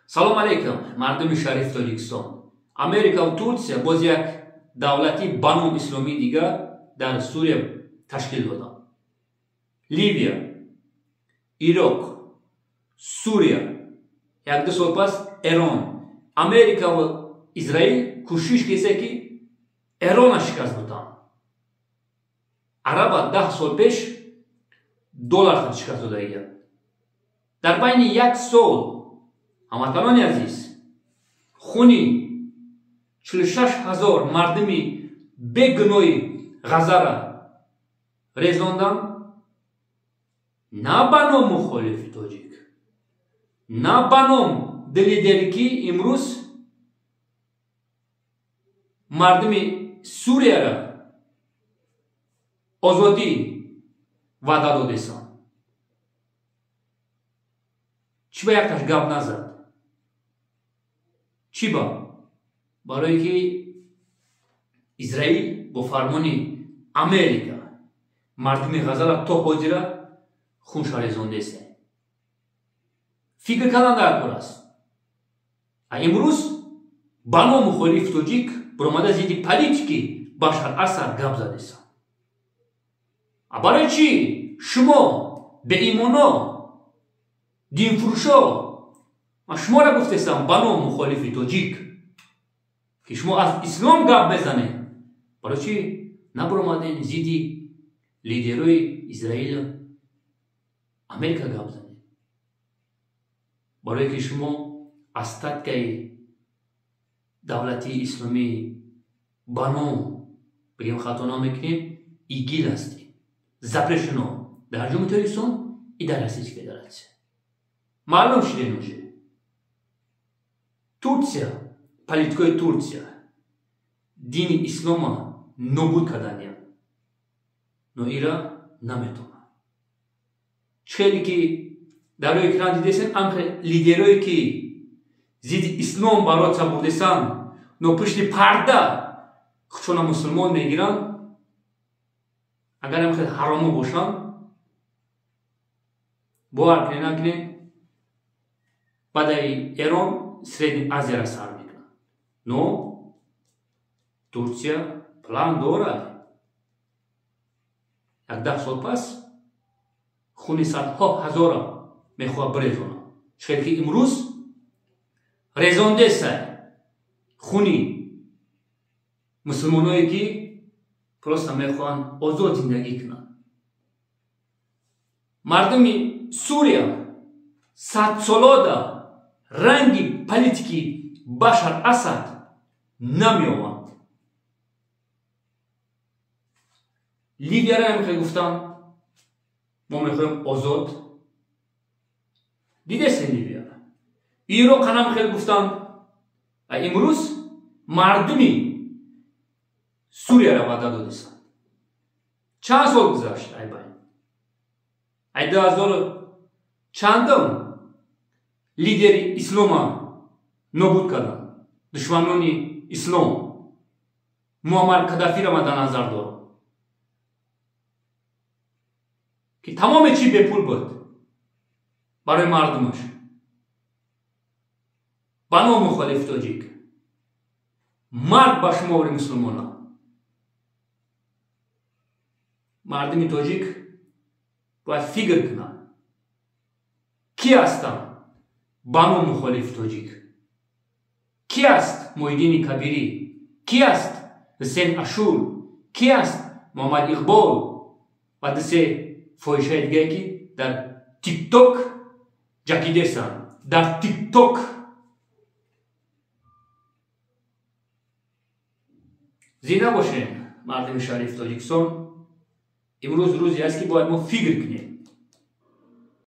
Салом алейкум, мардуми шариф Тоҷикистон. Америка ва Турсия боз як давлати ба ном исломии дигар дар Сурия ташкил доданд. Ливия, Ироқ, Сурия, як-ду сол пас Эрон. Америка ва Израил кӯшиш киса ки Эрона шикаст бутанд. Араба 10 сол пеш доллар шикаст додагиянд. Дар байни як сол, ҳамватанони азиз, хуни 46 ҳазор мардуми бегуноҳи Ғазара резонданд, на ба ном мухолифи тоҷик, на ба ном лидере ки имрӯз мардуми Сурияра озодӣ ваъда додесанд. Чӣ ба якташ гап назад? Чӣ ба? Барое ки Израил бо фармони Америка мардуми Ғазара то ҳозира хунша резондеса. Фикр кардан дар кор аст. А имрӯз ба ном мухолиф тоҷик баромада зидди политики Башар Асад гап задеса. А барои чӣ шумо беимоно, динфурӯшо, ман шуморо гуфтесам ба ном мухолифи тоҷик, ки шумо аз ислом гап мезанед, барои чӣ набаромаден зидди лидерои Израилу Америка гап занед? Барое ки шумо остаткаи давлатии исломӣ ба ном, бигем хато намекунем, ИГИЛ ҳастем, запрещено дар Ҷумҳурии Тоҷикистон и дар Российской Федерация. Маълум шудем уже. Турсия, политикои Турсия дини ислома нобуд карданиям, но ира наметавонад. Чӣ хеле ки дар рӯи экран дидесен, амхе лидерое ки зидди ислом бороться бурдесанд, но пушти парда худшона мусулмон мегиранд, агар амхе ҳаромо бошанд, бовар кунед накунед, баъдаи Эрон Средний Азияра сар мекунад. Но Турсия план дорад. Як 10 сол пас хуни садҳо ҳазора мехоҳад бирезонад. Чӣ хеле ки имрӯз резондеса хуни мусулмоное ки просто мехоҳанд озод зиндагӣ кунанд. Мардуми Сурия садсолода ранги политики Башар Асад намеованд. Ливияра ҳам хел гуфтам, мо мехоҳем озод. Дидесен Ливияра. Ироқ ҳам хел гуфтанд. А имрӯз мардуми Сурияра ваъда додесанд. Чанд сол гузашт ай байн? Ай 2000 чандум лидери ислома нобуд карданд. Душманони ислом Муаммар Кадафиро ман дар назар дорам, ки тамоми чӣ бепул буд барои мардумаш. Ба ном мухолиф тоҷик, марг ба шумори мусулмона. Мардуми тоҷик бояд фикр кунад, ки ҳастам ба ном мухолиф тоҷик, ки аст Муҳиддини Кабирӣ, ки аст Ҳусейн Ашур, ки аст Муҳаммад Иқбол ва дусе фоҳишаи дигае ки дар ТикТок ҷакидесанд. Дар ТикТок зинда бошем, мардуми шариф Тоҷикистон. Имрӯз рӯзе аст ки бояд мо фикр кунем.